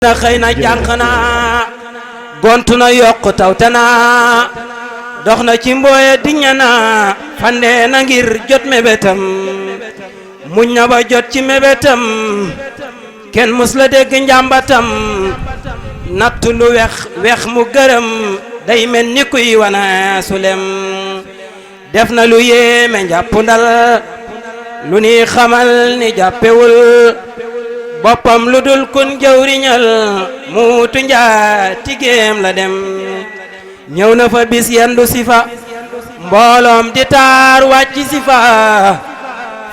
na xëy na jànq na gontu na yokk tawte na dox na ci mbooye diña na fande na ngir jot mébétam muñ na ba jot ci mébétam kenn mus la dégg njàmbatam natt lu wex mu gërëm day mel ni kuy wana sulem def na lu yéeme njàpp ndal lu ni xamal ni jàppewul boppam lu dul kun jawriñal muutu njaa tigéem la dem ñëw na fa bis yendu sifa mbooloom di taar wàcc sifa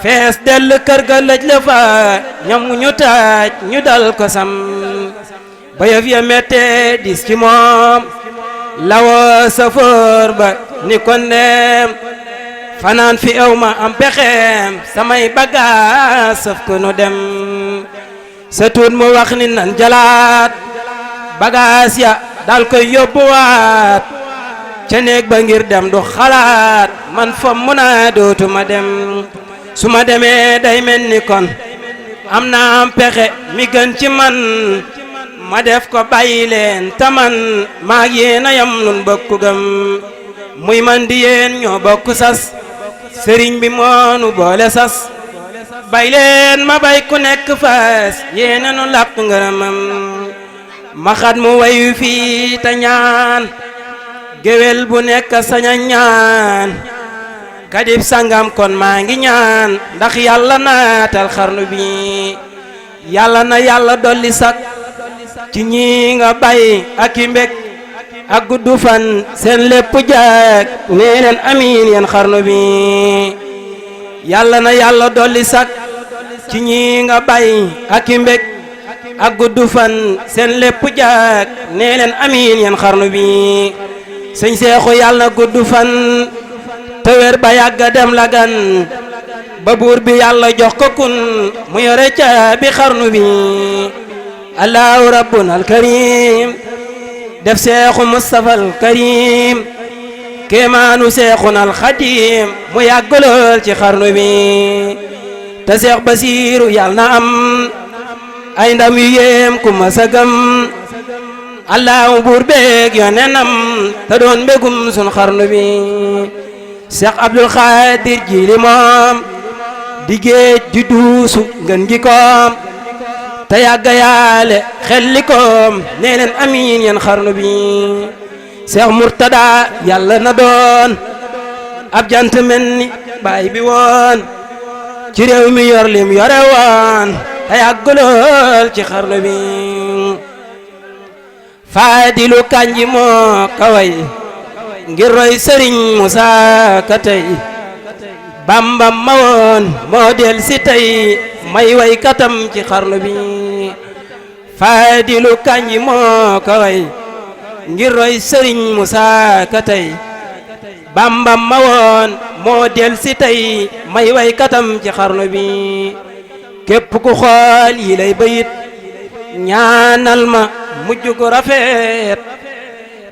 fees dell kër ga lëj la fa ñam ñu taaj ñu dal ko sam ba yëf ya mette dis ci moom lawa safoor ba ni kon dem fanaan fi ew ma am pexeem samay bagaas saf ko nu dem sa tuut mu wax ni nan jalaat bagaas ya dal koy yóbbuwaat ca néeg ba ngir dem du xalaat man fa mu naa dootuma dem su ma demee day mel ni kon am na am pexe mi gën ci man ma def ko bàyyi leen taman maag yéen a yam nun bokku gëm muy man di yéen ñoo bokk sas sëriñ bi moonu boole sas bay leen ma bay ku nekk fas yéena nu làq ngërëmam ma xat mu wayu fii te ñaan géwél bu nekk saña ñaan kadib sangam kon maa ngi ñaan ndax yàlla naatal xarnu bi yàlla na yàlla dolli sak ci ñi nga bay ak i mbég ak guddu fan seen lépp jaag nee leen amiin yeen xarnu bi yàlla na yàlla dolli sak ci ñi nga bay ak i mbég ak guddu fan seen lépp jaag nee leen amiin yeen xarnu bi sëñ Seexu yàlla na guddu fan te wér ba yàgga dem Lagane ba buur bi yàlla jox ko kun mu yore ca bi xarnu bi allahu rabbuna alkarim def Seexu Mustafa alkarim kéemaanu Seexuna alxadim mu yàgg lool ci xarnu bi te Seex Basiiru yàlla na am ay ndam yu yéem ku ma sagam allahu buur beeg yonenam te doon mbégum sun xarnu bi Seex Abdul Xaadir Jiili moom di géej di duusu ngën gi koom te yàgga yaale xelli koom nee leen amiin yeen xarnu bi Seex Murtada yàlla na doon ab jant mel ni baay bi woon ci réew mi yor lim yore woon te yàgg lool ci xarnu bi Faadilu Kanji moo kaway ngir roy Sëriñ Musaa Ka tey Bamba ma woon moo del si tey may way katam ci xarnu bi Faadilu Kanji moo kaway ngir roy Sëriñ Musaa Ka tey Bamba ma woon moo del si tey may way katam ci xarnu bi képp ku xool yi lay bayit ñaanal ma mujj gu rafet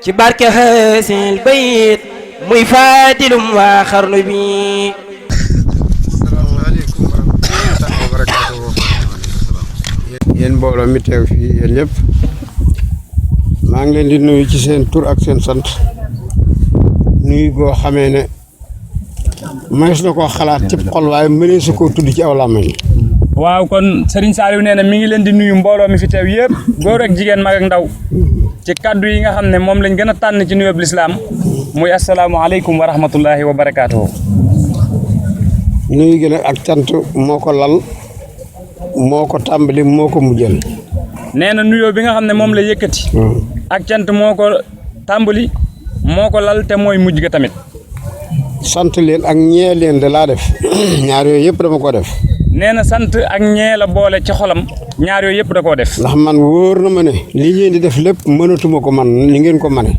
ci barke xaasil bayit muy faadilum waa xarnu bi. asalaamaaleykum wa rahmatullaahi wa barakaatuh. yéen mbooloo mi teew fii yéen ñëpp maa ngi leen di nuyu ci seen tur ak seen sant nuyu goo xamee ne mënees na koo xalaat ci xol waaye mënees koo tudd ci aw làmmiñ. waaw kon Serigne Saliou nee na mi ngi leen di nuyu mbooloo mi fi teew yëpp góor ak jigéen mag ak ndaw ci kaddu yi nga xam ne moom lañ gën a tànn ci nuyoob lislaam muy asalaamualeykum wa rahmatullahi wa barakaatuhu. nuyu gi nag ak cant moo ko lal moo ko tàmbali moo ko mujjal. nee na nuyoo bi nga xam ne moom la yëkkati. ak cant moo ko tàmbali moo ko lal te mooy mujj ga tamit. sant leen ak ñee leen de laa def ñaar yooyu yëpp dama ko def. nee na sant ak ñee la boole ci xolam ñaar yooyu yëpp da koo def. ndax man wóor na ma ne li ngeen di def lépp mënatuma ko man li ngeen ko mane.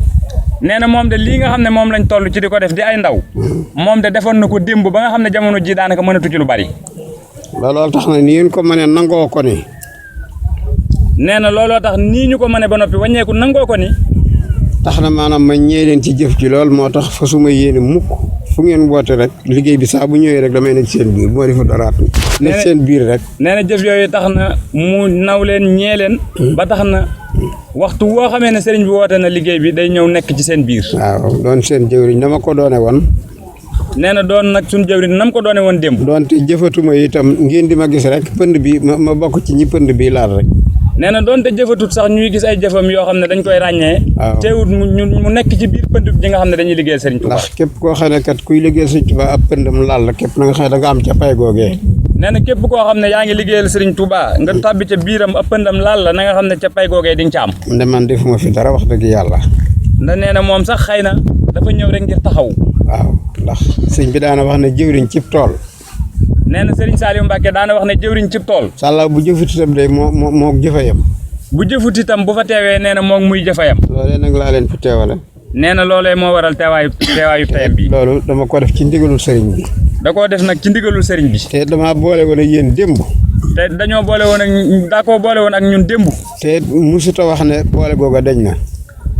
nee na moom de lii nga xam ne moom lañ toll ci di ko def di ay ndaw. moom de defoon na ko démb ba nga xam ne jamono ji daanaka mënatu ci lu bari. looloo tax na ni ngeen ko mane nangoo ko ni. nee na looloo tax nii ñu ko mane ba noppi wàññeeku nangoo ko ni. tax na maanaam ma ñee leen ci jëf ji lool moo tax fa suma yéene mukk fu ngeen woote rek liggéey bi saa bu ñëwee rek damay nekk seen biir bu ma defu daraat nekk seen biir rek nee na jëf yooyu tax na mu naw leen ñee leen ba tax na waxtu woo xamee ne sëriñ bi woote na liggéey bi day ñëw nekk ci seen biir waaw doon seen jëwriñ dama ko doone woon nee na doon nag suñu jëwriñ nam ko doone woon démb doonte jëfatuma itam ngeen di ma gis rek pënd bi ma bokk ci ñi pënd bi laal rek nee na doonte jëfatut sax ñuy gis ay jëfam yoo xam ne dañ koy ràññee teewut mu nekk ci biir pënd bi nga xam ne dañuy liggéeyal Sëriñ Tuubaa ndax képp koo xam ne kat kuy liggéeyal Sëriñ Tuubaa ab pëndam laal la képp na nga xam ne da nga am ca pay googee nee na képp koo xam ne yaa ngi liggéeyal Sëriñ Tuubaa nga tàbbi ca biiram ab pëndam laal la na nga xam ne ca pay googee di nga ca am nde man defuma fi dara wax dëgg yàlla ndax nee na moom sax xëy na dafa ñëw rek ngir taxaw waaw ndax sëñ bi daana wax ne jëwriñ cib tool nee na Sëriñ Saliou Mbacke daana wax ne jëwriñ cib tool sàlla bu jëfut itam day moo jëfayam bu jëfut itam bu fa teewee nee na moom muy jëfayam loolee nag laa leen fi teewale nee na loolee moo waral teewaayu tayam bi loolu dama ko def ci ndigalul sëriñ bi da koo def nag ci ndigalul sëriñ bi te dama boole woon ak yéen démb te dañoo boole woon ak daa koo boole woon ak ñun démb te musuta wax ne boole googa dañ na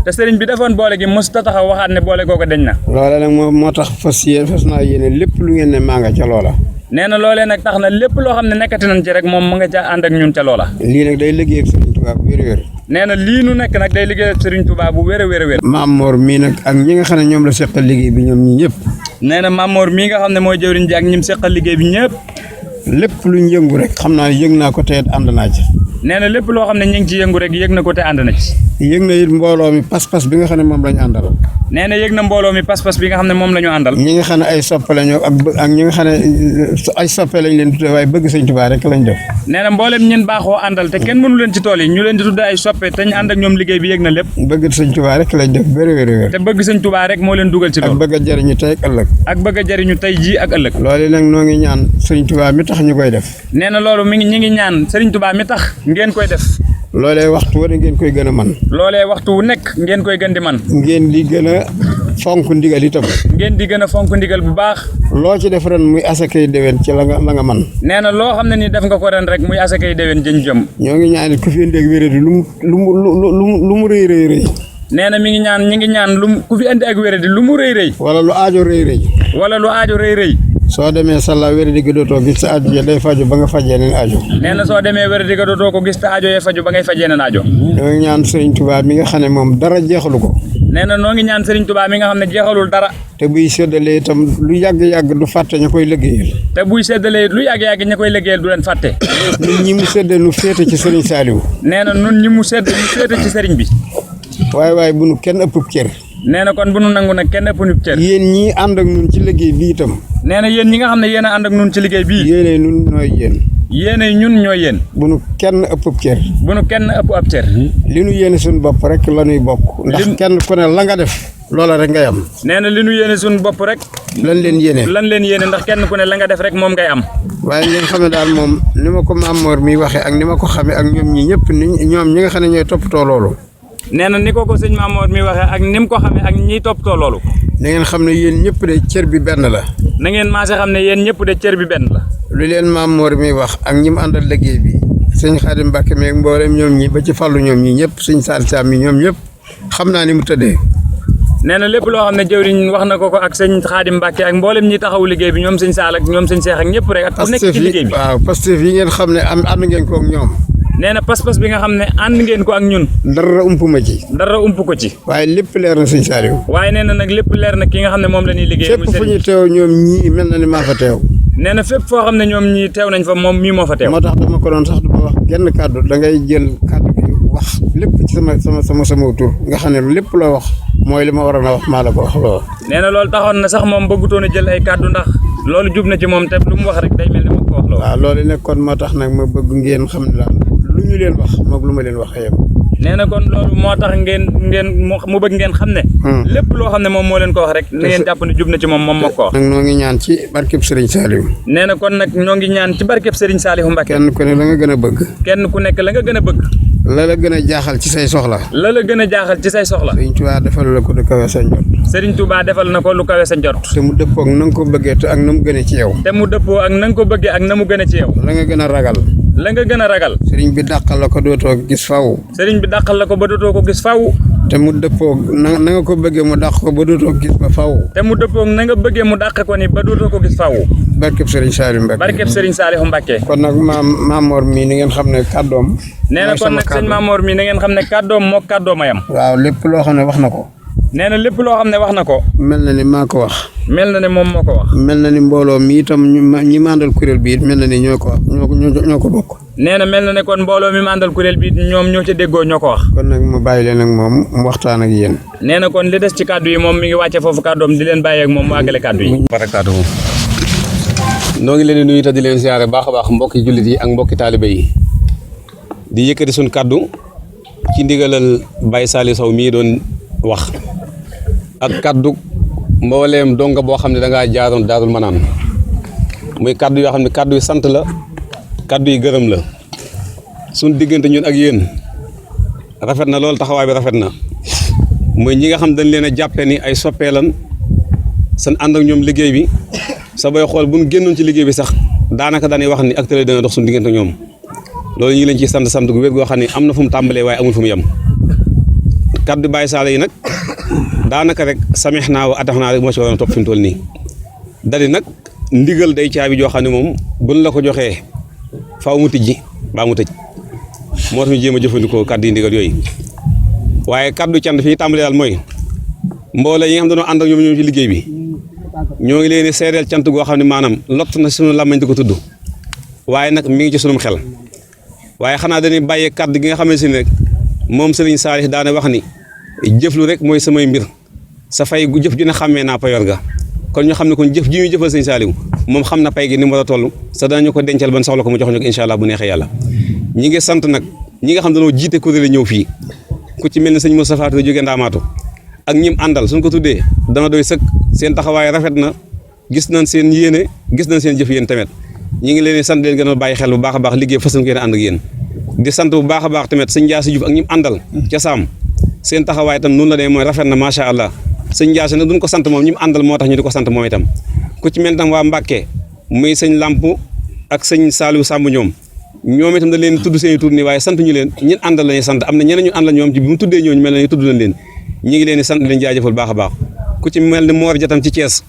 te sëriñ bi defoon boole gi musuta taxaw waxaat ne boole googa dañ na loolee nag moo tax fas naa yéene lépp lu ngeen ne maa nga ca loola nee na loolee nag tax na lépp loo xam ne nekkati nañ ci rek moom mu nga ca ànd ak ñun ca loola lii nag day liggéey ak Sëriñ Tuubaa bu wér-wér nee na lii nu nekk nag day liggéey ak Sëriñ Tuubaa bu wér Maam Mor mii nag ak ñi nga xam ne ñoom la seqal liggéey bi ñoom ñi ñëpp nee na Maam Mor mii nga xam ne mooy jëwriñ ji ak ñim seqal liggéey bi ñëpp lépp luñ yëngu rek xam naa yëg naa ko te ànd naa ci nee na lépp loo xam ne ñu ngi ci yëngu rek yëg na ko te ànd na ci yëg na it mbooloo mi pas-pas bi nga xam ne moom lañu àndal nee na yëg na mbooloo mi pas-pas bi nga xam ne moom la ñu àndal ñi nga xam ne ay soppe lañu ak ñi nga xam ne ay soppe lañ leen tudde waaye bëgg Sëñ Tuubaa rek lañ def nee na mbooleem ñeen baaxoo àndal te kenn mënu leen ci tool yi ñu leen di tudde ay soppe te ñu ànd ak ñoom liggéey bi yëg na lépp bëgg Sëñ Tuubaa rek lañ def wér te bëgg Sëñ Tuubaa rek moo leen dugal ci loolu ak bëgg a jariñu tey ak ëllëg ak bëgg a jariñu tey jii ak ëllëg loolu nag noo ngi ñaan Sëñ Tuubaa mi tax ñu koy def nee na loolu ñi ngi ñaan Sëriñ Tuubaa mi tax ngeen koy def loolee waxtu wane ngeen koy gën a man loolee waxtu wu nekk ngeen koy gën di man ngeen di gën a fonk ndigal itam ngeen di gën a fonk ndigal bu baax loo ci def ren muy asakay déwén ci la nga man nee na loo xam ne ni def nga ko ren rek muy asakay déwén jën jëm ñoo ngi ñaan ku fi indi ak wéradi lu mu rëy nee na ñi ngi ñaan ku fi indi ak wéradi lu mu rëy wala lu aajo rëy soo demee sàlla wéradi gi dootoo gis sa aajo ya day faju ba nga fajee neen aajo nee na soo demee wéradi ga dootoo ko gis te aajo ya faju ba ngay fajee neen aajo ñoo ngi ñaan Sëriñ Tuubaa mi nga xam ne moom dara jeexalu ko nee na noo ngi ñaan Sëriñ Tuubaa mi nga xam ne jeexalul dara te buy séddale itam lu yàgg-yàgg du fàtte ña koy liggéeyal te buy séddale lu yàgg-yàgg ña koy liggéeyal du leen fàtte ñun ñi mu séddale nu féete ci Sëriñ Saaliw nee na nun ñi mu séddale nu féete ci sëriñ bi waaye bu nu kenn ëpp cër nee na kon bu nu nangu nag kenn ëpp nu cër yéen ñii ànd ak nun ci liggéey bi itam nee na yéen ñi nga xam ne yéen a ànd ak nun ci liggéey bii yéenay nun nooy yéen yéenay ñun ñooy yéen bu nu kenn ëpp cër bu nu kenn ëpp ab cër li nu yéene suñu bopp rek la nuy bokk ndax kenn ku ne la nga def loola rek ngay am nee na li nu yéene suñu bopp rek lan leen yéene ndax kenn ku ne la nga def rek moom ngay am waaye ngeen xam ne daal moom ni ma ko Maam Mor mi waxee ak ni ma ko xamee ak ñoom ñi ñëpp ñoom ñi nga xam ne ñooy toppatoo loolu nee na ni ko sëñ Maam Mor mi waxee ak ni mu ko xamee ak ñiy toppatoo loolu na ngeen xam ne yéen ñëpp de cër bi benn la na ngeen maase xam ne yéen ñëpp de cër bi benn la lu leen Maam Mor mi wax ak ñi mu àndal liggéey bi sëñ Xaadim Mbàkke meeg mboolem ñoom ñi ba ci fàllu ñoom ñi ñëpp sëñ Saal Caam mi ñoom ñëpp xam naa ni mu tëddee nee na lépp loo xam ne jëwriñ wax na ko ak sëñ Xaadim Mbàkke ak mboolem ñi taxawu liggéey bi ñoom sëñ Saal ak ñoom sëñ Seex ak ñëpp rek ak ku nekk ci liggéey bi waaw Pastef yi ngeen xam ne ànd ngeen ko ak ñoom nee na pas-pas bi nga xam ne ànd ngeen ko ak ñun dara ump ma ci dara ump ko ci waaye lépp leer na sëñ Saaliw waaye nee na nag lépp leer na ki nga xam ne moom la ñuy liggéey fépp fu ñu teew ñoom ñii mel na ni maa fa teew nee na fépp foo xam ne ñoom ñii teew nañ fa moom mii moo fa teew moo tax dama ko doon sax du ma wax genn kàddu da ngay jël kàddu gi wax lépp ci sama tur nga xam ne lépp loo wax mooy li ma waroon a wax maa la ko wax loo nee na loolu taxoon na sax moom bëggutoon a jël ay kàddu ndax loolu jub na ci moom te lu mu wax rek day mel ni ma ko wax loo waaw loolu nekkoon moo tax nag ma bëgg ngeen xam ne daal lu ñu leen wax moom lu ma leen wax yem nee na kon loolu moo tax mu bëgg ngeen xam ne lépp loo xam ne moom moo leen ko wax rek na ngeen jàpp ne jub na ci moom moo ko wax nag noo ngi ñaan ci barkeb Serigne Saliou nee na kon nag ñoo ngi ñaan ci barkeb Serigne Saliou Mbacke kenn ku ne la nga gën a bëgg kenn ku nekk la nga gën a bëgg la la gën a jaaxal ci say soxla la la gën a jaaxal ci say soxla Serigne Touba defal la ko lu kawe sa njort Serigne Touba defal na ko lu kawe sa njort te mu dëppoo ak na nga ko bëggee te ak na mu gënee ci yow te mu dëppoo ak na nga ko bëggee ak na mu gënee ci yow la nga gën a ragal la nga gën a ragal Serigne bi dàqal la ko dootoo gis faw Serigne bi dàqal la ko ba dootoo ko gis faw te mu dëppoo na nga ko bëggee mu dàq ko ba dootoo gis ba faw te mu dëppoo na nga bëggee mu dàq ko ni ba dootoo ko gis faw barkeb Serigne Saliou Mbacké barkeb Serigne Saliou Mbacké kon nag Mamor mii ni ngeen xam ne kàddoom nee na kon nag sëñ Mamor mii na ngeen xam ne kàddoom moo kàddoom a yam waaw lépp loo xam ne wax na ko nee na lépp loo xam ne wax na ko mel na ni maa ko wax mel na ne moom moo ko wax mel na ni mbooloo mi itam ñi mandal kuréel bi it mel na ni ñoo ko bokk nee na mel na ne kon mbooloo mi mandal kuréel bi ñoom ñoo ca déggoo ñoo ko wax kon nag mu bàyyi leen ak moom mu waxtaan ak yéen nee na kon li des ci kàddu yi moom mi ngi wàcce foofu kàddoom di leen bàyyi ak moom mu àggale kàddu yi barakaatuhu noo ngi leen di nuyu te di leen siyaare baax a baax mbokki jullit yi ak mbokki taalibe yi di yëkkati suñ kàddu ci ndigalal Baye Saliou Sow mii doon wax ak kàddu mbooleem donga boo xam ne da ngaa jaaroon Daarul Manaan muy kàddu yoo xam ne kàddu yi sant la kàddu yi gërëm la suñ diggante ñun ak yéen rafet na lool taxawaay bi rafet na muy ñi nga xam dañ leen a jàppe ni ay soppeelan seen ànd ak ñoom liggéey bi sa booy xool bu ñu génnoon ci liggéey bi sax daanaka dañuy wax ni actuellement dina dox suñu diggante ñoom loolu ñu ngi leen ciy sant gu wér goo xam ne am na fu mu tàmbalee waaye amul fu mu yem kàddu Baye Saliou yi nag daanaka rek samix naa wa atax naa rek moo ci waroon a topp fi mu toll nii dali nag ndigal day caabi joo xam ne moom buñ la ko joxee faaw mu tijji baa mu tëj moo tax ñu jéem a jëfandikoo kàddu yi ndigal yooyu waaye kàddu cant fi ñu tàmbalee daal mooy mboole yi nga xam dañoo ànd ak ñoom ci liggéey bi ñoo ngi leen di seedeel cant goo xam ne maanaam lott na sunu làmmañ di ko tudd waaye nag mi ngi ci sunum xel waaye xanaa dañuy bàyyee kàddu gi nga xamante ne rek moom Serigne Saliou daane wax ni jëflu rek mooy samay mbir sa fay gu jëf ju ne xàmmee naa payoor ga kon ñu xam ne kon jëf ji muy jëfal Serigne Saliou moom xam na pay gi ni mu war a toll sa danañu ko dencal ban soxla ko mu jox ñu ko incha allah bu neexee yàlla ñi ngi sant nag ñi nga xam dañoo jiite kuréel ñëw fii ku ci mel ni sëñ Moustapha Touré jóge Ndaamaatu ak ñim àndal suñ ko tuddee dana doy sëkk seen taxawaay rafet na gis nañ seen yéene gis nañ seen jëf yéen tamit ñi ngi leen di sant leen gën a bàyyi xel bu baax a baax liggéey fas yéene ànd ak yéen di sant bu baax a baax tamit sëñ Ndiass Diouf ak ñim àndal ca Saam seen taxawaay itam noonu la dee mooy rafet na macha allah sëñ Ndiass nag duñ ko sant moom ñim àndal moo tax ñu di ko sant moom itam ku ci mel tam waa Mbàkke muy sëñ Lamp ak sëñ Saliou Samb ñoom itam da leen tudd seen i tur nii waaye sant ñu leen ñin àndal lañuy sant am na ñeneen ñu àndal ñoom ci bi mu tuddee ñooñu mel na ñu tudd nañ leen ñi ngi leen di sant leen jaajëfal baax a baax ku ci mel ni Mor Jatam ci Thiès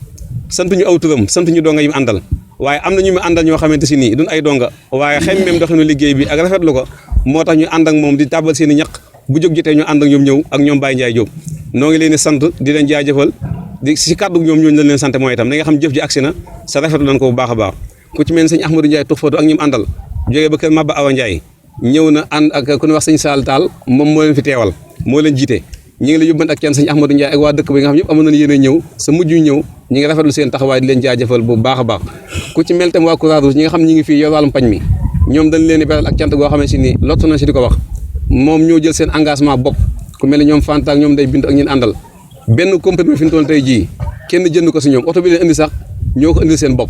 sant ñu aw turam sant ñu donga yi mu àndal waaye am na ñu mu àndal ñoo xamante si nii duñ ay donga waaye xëy même doxinu liggéey bi ak rafetlu ko moo tax ñu ànd ak moom di tàbbal seen i ñaq bu jóg jotee ñu ànd ak ñoom ñëw ak ñoom Baye Ndiaye Diop noo ngi leen di sant di leen jaajëfal di si kàddu ñoom ñooñu lañ leen sant mooy itam na nga xam jëf ji agsi na sa rafetlu nañ ko bu baax a baax ku ci mel ni sëñ Ahmadou Ndiaye Tuxfatu ak ñi mu àndal jógee ba kër Maba Awa Ndiaye ñëw na ànd ak ku ñuy wax sëñ Sall Tall moom moo leen fi teewal moo leen jiite ñi ngi la yóbbante ak kenn sëñ Ahmadou Ndiaye ak waa dëkk bi nga xam ñëpp amoon nañu yéene ñëw sa mujj ñëw ñi ngi rafetlu seen taxawaay di leen jaajëfal bu baax a baax ku ci mel tam waa Croix-Rouge ñi nga xam ñi ngi fii yor wàllum pañ mi ñoom dañ leen di beral ak cant goo xam ne si nii lottu na si di ko wax moom ñoo jël seen engagement bopp ku mel ne ñoom Fanta ak ñoom day bind ak ñeen àndal benn comprimé fi ñu toll tey jii kenn jënd ko si ñoom oto bi leen indi sax ñoo ko indil seen bopp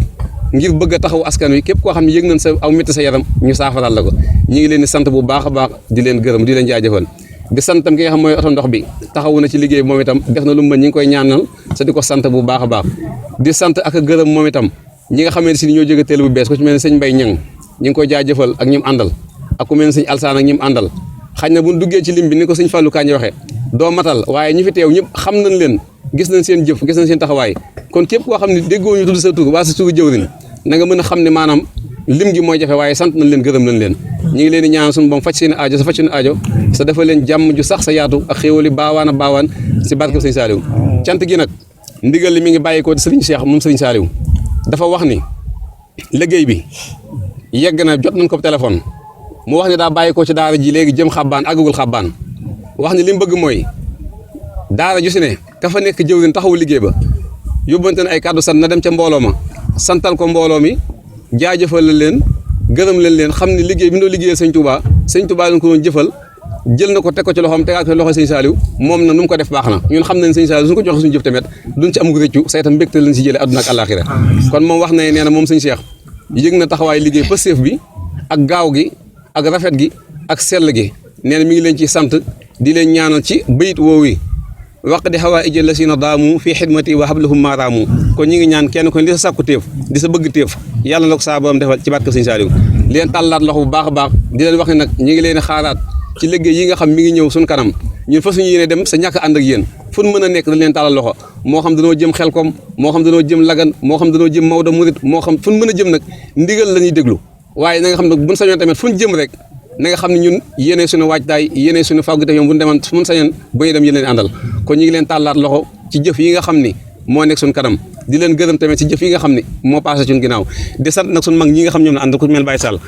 ngir bëgg a taxaw askan wi képp koo xam ne yëg nañ sa aw métti sa yaram ñu saafaral la ko ñi ngi leen di sant bu baax a baax di leen gërëm di leen jaajëfal di sant tam ki nga xam mooy oto ndox bi taxawu na ci liggéey moom itam def na lu mu mën ñi ngi koy ñaanal sa di ko sant bu baax a baax di sant ak a gërëm moom itam ñi nga xamante si ni ñoo jóge teel bu bees ku ci mel ne sëñ Mbay Ñang ñi ngi koy jaajëfal ak ñim àndal ak ku mel ne sëñ Alsaan ak ñim àndal xañ na buñ duggee ci lim bi ni ko sëñ Fallou Kañ waxee doo matal waaye ñi fi teew ñëpp xam nañ leen gis nañ seen jëf gis nañ seen taxawaay kon képp koo xam ne déggoo ñu tudd sa tur waa sa turu jëwriñ na nga mën a xam ne maanaam lim gi mooy jafe waaye sant nañ leen gërëm nañ leen ñi ngi leen di ñaan suñu boom faj seen aajo sa faj seen aajo sa dafa leen jàmm ju sax sa yaatu ak xéewali baawaan a baawaan si barke sëñ Saliou cant gi nag ndigal li mi ngi bàyyi ko sëriñ Cheikh moom sëriñ Saliou dafa wax ni liggéey bi yegg na jot nañ ko téléphone mu wax ne daa bàyyi ko ci daara ji léegi jëm xabbaan àggagul xabbaan wax ni li mu bëgg mooy daara ju si ne ka fa nekk jëwriñ taxawu liggéey ba yóbbante na ay kàddu sant na dem ca mbooloo ma santal ko mbooloo mi jaajëfal leen gërëm leen xam ne liggéey bi ñu doon liggéeyal sëñ Touba lañ ko doon jëfal jël na ko teg ko ci loxoom tegaat ko loxo sëñ Saliou moom nag nu mu ko def baax na ñun xam nañ sëñ Saliou suñu ko joxe suñu jëf tamit duñ ci amug rëccu saytam mbégte lañ si jëlee adduna ak àllaaxira kon moom wax na nee na moom sëñ Cheikh yëg na taxawaay liggéey pësteef bi ak gaaw gi ak rafet gi ak sell gi nee na mi ngi leen ci sant di leen ñaanal ci bayit woowu waq di xawaa ijël la si na daamu fii xidmati wa hablahum maaraamu kon ñi ngi ñaan kenn kon li sa sàkku téef di sa bëgg téef yàlla na ko saa borom defal ci barke sëñ Saliou leen tàllaat loxo bu baax a baax di leen wax ne nag ñi ngi leen xaaraat ci liggéey yi nga xam mi ngi ñëw suñ kanam ñun fa suñu yéene dem sa ñàkk ànd ak yéen fu ñu mën a nekk dañ leen tàllal loxo moo xam danoo jëm Xelkom moo xam danoo jëm Lagane moo xam danoo jëm Maodo Murit moo xam fu ñu mën a jëm nag ndigal la ñuy déglu waaye na nga xam ne buñ sañoon tamit fu ñu jëm rek na nga xam ne ñun yéene suñu waajtaay yéene suñu fàggu def ñoom bu ñu demoon fu ñu sañoon bu ñuy dem yéen leen àndal kon ñu ngi leen tàllaat loxo ci jëf yi nga xam ni moo nekk suñu kanam di leen gërëm tamit ci jëf yi nga xam ne moo passé suñu ginnaaw di sant nag suñu mag ñi nga xam ñoom la ànd ku mel Baye Sall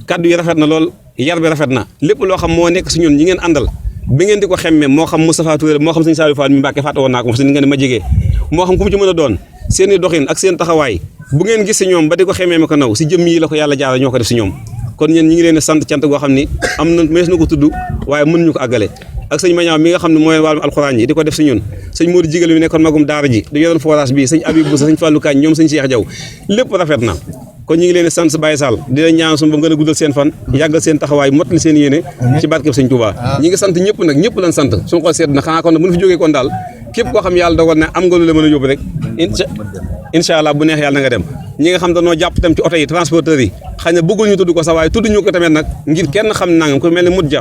kaddu yi rafet na lool yar bi rafet na lépp loo xam moo nekk si ñun ñi ngeen àndal bi ngeen di ko xemme moo xam Moustapha Touré moo xam sëñ Saliou Fall mi Mbàkke fàtte woon naa ko parce que ni ngeen ma jegee moo xam ku mu ci mën a doon seen i doxin ak seen taxawaay bu ngeen gis si ñoom ba di ko xemmee ma ko naw si jëmm yi la ko yàlla jaara ñoo ko def si ñoom kon ñeen ñi ngi leen sant cant goo xam ni am na mees na ko tudd waaye mën ñu ko àggale ak sëñ Mañaaw mi nga xam ne mooy wàllum alxuraan yi di ko def si ñun sëñ Modou Jigal mi nekkoon magum daara ji di yoroon forage bi sëñ Abib Boussa sëñ Fallou Kañ ñoom sëñ Cheikh Diaw lépp rafet na kon ñu ngi leen sant Baye Sall di leen ñaan suñu ba gën a guddal seen fan yàggal seen taxawaay mottali seen yéene ci barkeb sëñ Touba ñi ngi sant ñëpp nag ñëpp lañ sant suñu xol seet na xanaa kon nag bu ñu fi jógee kon daal képp koo xam yàlla dogal ne am nga lu la mën a yóbbu rek incha allah bu neex yàlla na nga dem ñi nga xam dañoo jàpp tam ci oto yi transporteurs yi xëy na bëggul ñu tudd ko sax waaye tudd ñu ko tamit nag ngir kenn xam nangam ku mel ne mut ja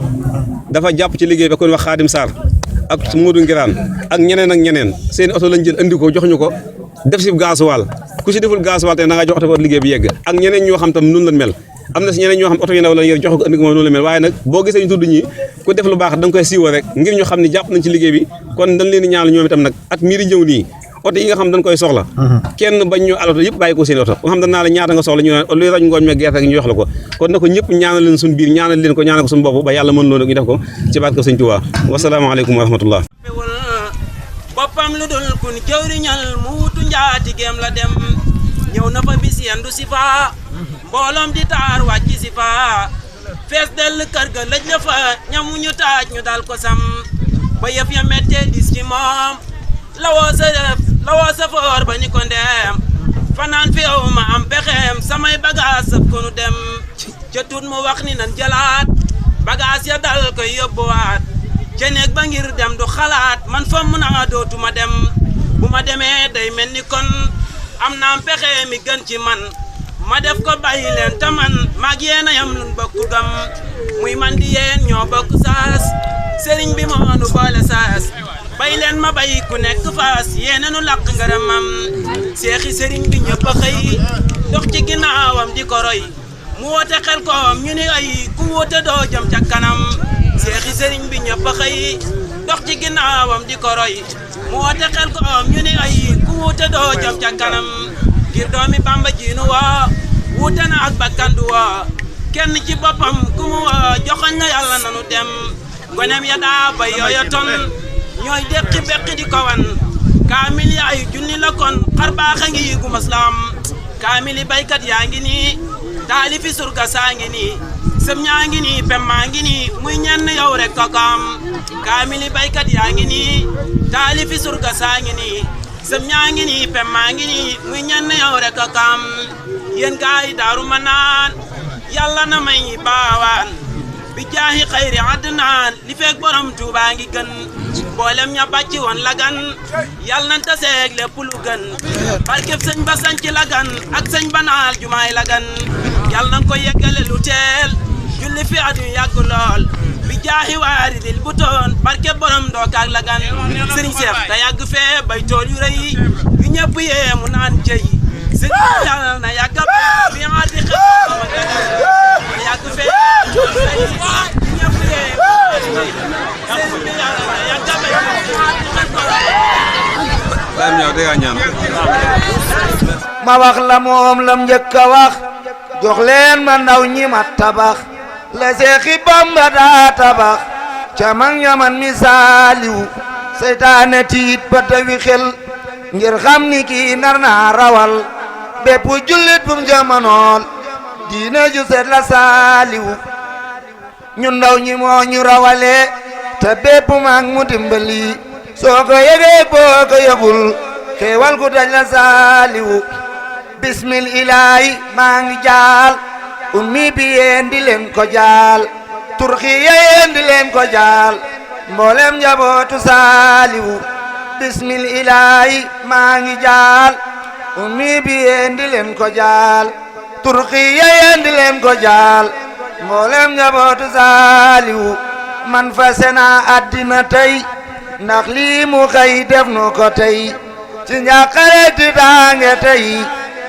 dafa jàpp ci liggéey ba kon wax Xaadim Sarr ak Modou Ngiraan ak ñeneen seen oto lañ jël andi ko jox ñu ko def si gasoil ku si deful gasoil te na nga jox oto liggéey bi yegg ak ñeneen ñoo xam tam noonu la mel am na si ñeneen ñoo xam oto yu ndaw la yor jox ko andi ko moom noonu la mel waaye nag boo gisee ñu tudd ñi ku def lu baax da nga koy siiwa rek ngir ñu xam ne jàpp nañ ci liggéey bi kon dañ leen di ñaanal ñoom itam nag at miiri ñëw nii oto yi nga xam dañ koy soxla kenn bañ ñu al oto yëpp bàyyi ko seen oto nga xam dañ naa la ñaata nga soxla ñu ne luy raj ngooñ me gerte ak ñu jox la ko kon na ko ñëpp ñaanal leen suñu biir ñaanal leen ko ñaanal ko suñu bopp ba yàlla mën loolu ñu def ko ci barke Sëñ Tuubaa wasalaamaaleykum wa rahmatullah boppam lu dul kun jëwriñal mu wutu njaati géem la dem ñëw na fa bis yendu si fa mbooloom di taar wàcc si fa fees dell kër ga lëj la fa ñamu ñu taaj ñu dal ko sam ba yëf ya mettee dis ci moom lawoo sa foor ba ni ko ndeem fanaan fi yow ma am pexeem samay bagage sëf ko nu dem ca tut mu wax ni nan jëlaat bagage ya dal koy yóbbuwaat ca néeg ba ngir dem du xalaat man fa mun a dootuma dem bu ma demee day mel ni kon am naam pexe mi gën ci man ma def ko bàyyi leen te man maag yéen a yam lun bokk gam muy man di yéen ñoo bokk saas sëriñ bi moo nu boole saas bay leen ma bay ku nekk faas yéena nu làq ngaramam seexi sëriñ bi ñëpp a xëy dox ci ginnaawam di ko roy mu woote xel koom ñu ni ay ku woote doo jëm ca kanam seexi sëriñ bi ñëpp a xëy dox ci ginnaawam di ko roy mu woote xel koom ñu ni ay ku woote doo jëm ca kanam ngir doomi Bamba jiinu woo wuute na ak bakkandu woo kenn ci boppam ku mu woo joxoñ na yàlla nanu dem gonem ya daa bay yooya ton ñooy déqi beqi di ko wan kaamil ya ay junni la kon xar baaxa ngi gu maslaam kaamili baykat yaa ngi nii taalifi surga saa ngi nii sëm ñaa ngi nii pem maa ngi nii muy ñenn yow rek kokam kaamili baykat yaa ngi nii taalifi surga saa ngi nii sëm ñaa ngi nii pem maa ngi nii muy ñenn yow rek kokam yéen gaay daaru ma naan yàlla na may baawaan bi jaahi xayri adnaan li feek borom Tuubaa ngi gën mboolem ña bàcci woon Lagane yàlla nañ taseeg lépp lu gën barkeb sëñ ba sanc Lagane ak sëñ ba naal jumaay Lagane yàlla nañ ko yeggale lu teel julli fi at yu yàgg lool bi jaahi waaridil bu toon barkeb borom ndookaak Lagane sëriñ Seex da yàgg fee bay tool yu rëy yu ñëpp yee mu naan jëy sëriñ yàlla na yàgg fi aati xew da yàgg fee ñëpp yee sëriñ bi yàlla na yàgg ma wax la moom lam njëkk a wax jox leen ma ndaw ñi ma tabax la Seexi Bamba daa tabax ca mag ñaman misaaliw seytaane tiit ba tawi xel ngir xam ni kii nar naa rawal bépp jullit bum jamanool diine ju set la saaliw ñun ndaw ñi moo ñu rawale te bépp mag mu dimbali soo ko yëgee boo ko yëgul xéewal gu daj la saaliwu bismil ilaahi maa ngi jaal ummi bi yéen di leen ko jaal turxi yéen di leen ko jaal mboolem njabootu saaliwu bismil ilaahi maa ngi jaal ummi bi yéen di leen ko jaal turxi yéen di leen ko jaal mboolem njabootu saaliwu man fase naa àddina tey ndax lii mu xëy def nu ko tey ci njàqare ti daange tey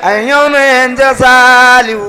ay ñëw na yeen ja Saaliw